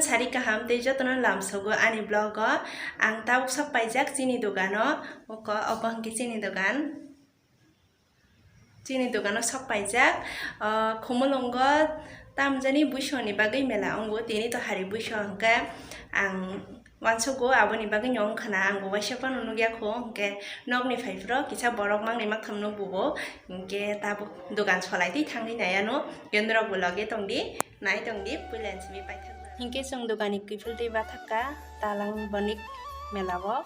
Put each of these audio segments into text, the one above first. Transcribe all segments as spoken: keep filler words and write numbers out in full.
Sari kaham tei jotono lamsogo ani vlog o. Ang tabuk sok paijak chini dogano, oko, obo hwnkhe chini dogan. Chini dogano sok paijak, ah, Khumulwngo tamjani buisongni bagwi mela wngo, tini to hari buisong hwnkhe ang uansugo, aboni bagwino wngkha na, ang bo waisa phano nukya kho, hwnkhe nokni phaiphuru kisa borok mangnwi maktham nukbugo, hwnkhe tabuk dogan solai twi thangwi naiya no, hwnkhe norokbo loge tongdi, nai tongdi, puila simi paithak. Hwnkhe chwng doganni kiphiltwi bathakka, talang bonik mela o,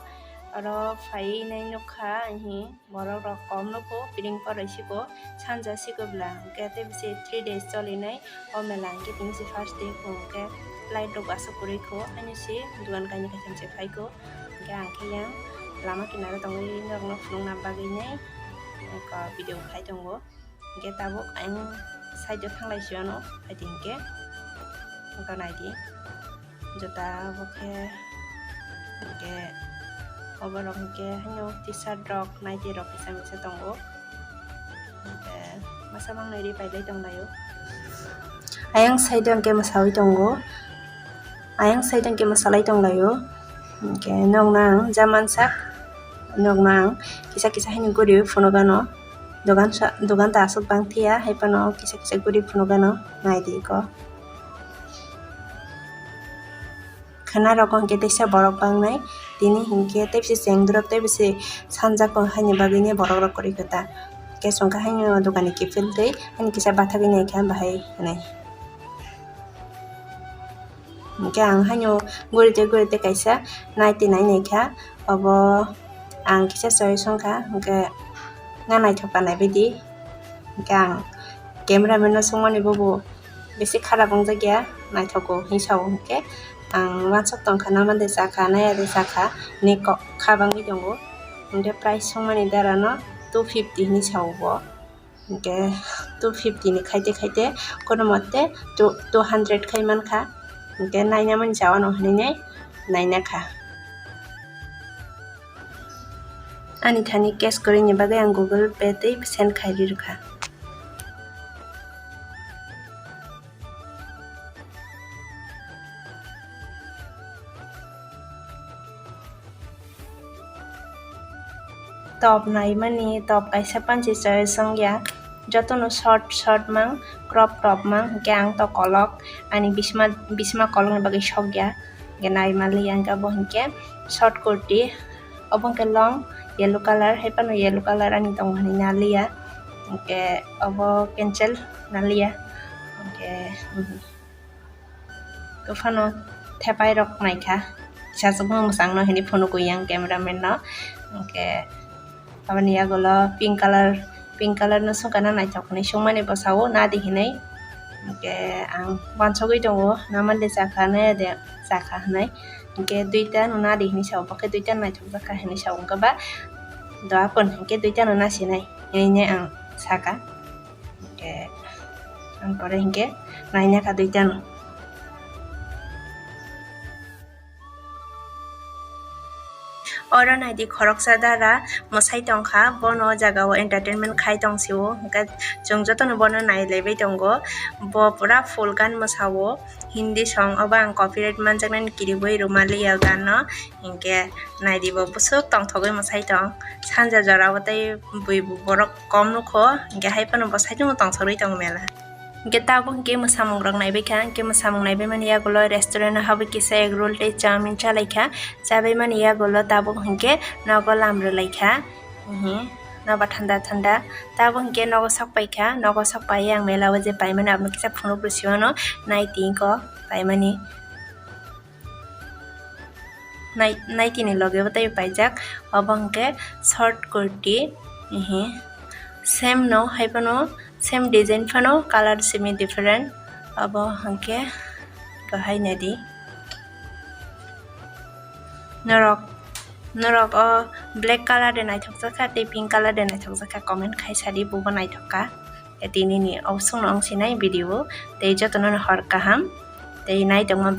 oro phaiwi nai nukha, ahi. Borok rok kom nukho, piring poroi siko, sanja siko bla, hwnkhe tei bisi three days cholinai o mela, hwnkhe tini se first day kho, hwnkhe light rok aswk kwrwi kho, ani se dogan kainwi kaitham se phai kho, hwnkhe ang khe yang lama kinaro tongwi norokno phunukna bagwi nai, eko video khai tongo, hwnkhe tabuk ayang side o thanglai siyano phaidi hwnkhe, eko naidi. Juta bo khe, hwnkhe oborok hwnkhe haino T-shirt rok, naiti rok kisa misa tongo. Hwnkhe masa mangnai ri pailai tonglaio. Ayang side o hwnkhe mwsawi tongo. Ayang side o hwnkhe mwsalai tonglaio. Hwnkhe nokna ang ja mansak, nokna ang kisa kisa haino guriwi phunukgano. Dogan sa, dogan ta aswk bang phiya, hai phano kisa kisa guri phunukgano. Naidi eko. Khana rok hwnkhe teisa borok bangnai, tini hwnkhe tei bisi chengdrop tei bisi sanjak o haini bagwini borok rok kwrwi khe ta. Hwnkhe chwngkha haino doganni kiphiltwi haini kisa bathagwi naikha bahai hwnwi. Hwnkhe ang haino guri tei guri tei kaisa naiti nai naikha, obo ang kisa choice wngkha, hwnkhe na naithok ka naibaidi. Hwnkhe ang cameraman no swngmani bobo bisi kharap wngjakya, naithogo hinwi sao, hwnkhe ang uansuk tongkha, na mande chakha, na yade chakha hinwi kok kha bangwi tongo, hwnkhe price swngmani dara no two fifty hinwi sao bo, hwnkhe two fifty ni khaite khaite kono mote two, two hundred khai mankha, hwnkhe nainamani chao no hinwi nai nainakha. Ani thani cash kwrwini bagwi ang Google Pay tei send khai ri rwkha. Top naimani, top kaisa panchi choice wngya, jotono short short mang, crop crop mang, hwnkhe ang to kolok, ani bisma, bisma kolokni bagwi sokya, hwnkhe naimanliya, hwnkhe abo hwnkhe short kurti, obo hwnkhe long yellow colour, hai phano yellow colour ani tongo hinwi naliya, hwnkhe obo cancel naliya, hwnkhe, mhm. Tufano thepai rok naikha, kisa chukmung mwchangno hinwi phunukgo yang cameraman no, hwnkhe aboni yagulo pink colour, pink colour no swngkha na naithok hinwi swngmani bwsao nadi hinwi, hwnkhe ang uansugwi tongo, na mande chakha na yade chakha hinwi, hwnkhe duita no nadi hinwi sao, bo khe duita naithokjakha hinwi sao, wngkha ba doa pon hwnkhe duita no nasinai hinwi ang saka. Hwnkhe ang pore hwnkhe nainakha duitano. Oro naidi khoroksa dara mwsai tongkha, bono o jagao entertainment khai tongsio, hwnkhe chwng jotono bono nailaibai tongo. Bo pura full gan mwsao, Hindi song, obo ang copyright manjaknani kiribwi rwmaliya o gano, hwnkhe naidi bo bwswk tongthogwi mwsai tong, sanja jorao tei bui borok kom nukho, hwnkhe hai phano bo saichung tongthogwi tongo mela. Hwnkhe tabuk hwnkhe mwsamung rok naibaikha, hwnkhe mwsamung naibaimani yagulo restaurant o habwi kisa egg roll tei chowmin chalaikha, chabaimani yagulo tabuk hwnkhe nogo lam rwlaikha, mhm, noba thanda thanda, tabuk hwnkhe nogo sok paikha, nogo sok paiwi ang mela o je paimani abono kisa phunuk rw sio ano, nai tingko paimani. Nai-, naitini loge bo tei paijak, obo hwnkhe short kurti, ehe, same no, hai phano same design phano, colour simi different, obo hwnkhe kahai naidi. Norok, norok o black colour de naithokjakha tei pink colour de naithokjakha, comment khai sadi, bobo naithokha. Tini ni o songno wng sinai video o, tei jotono no hor kaham, tei nai tongma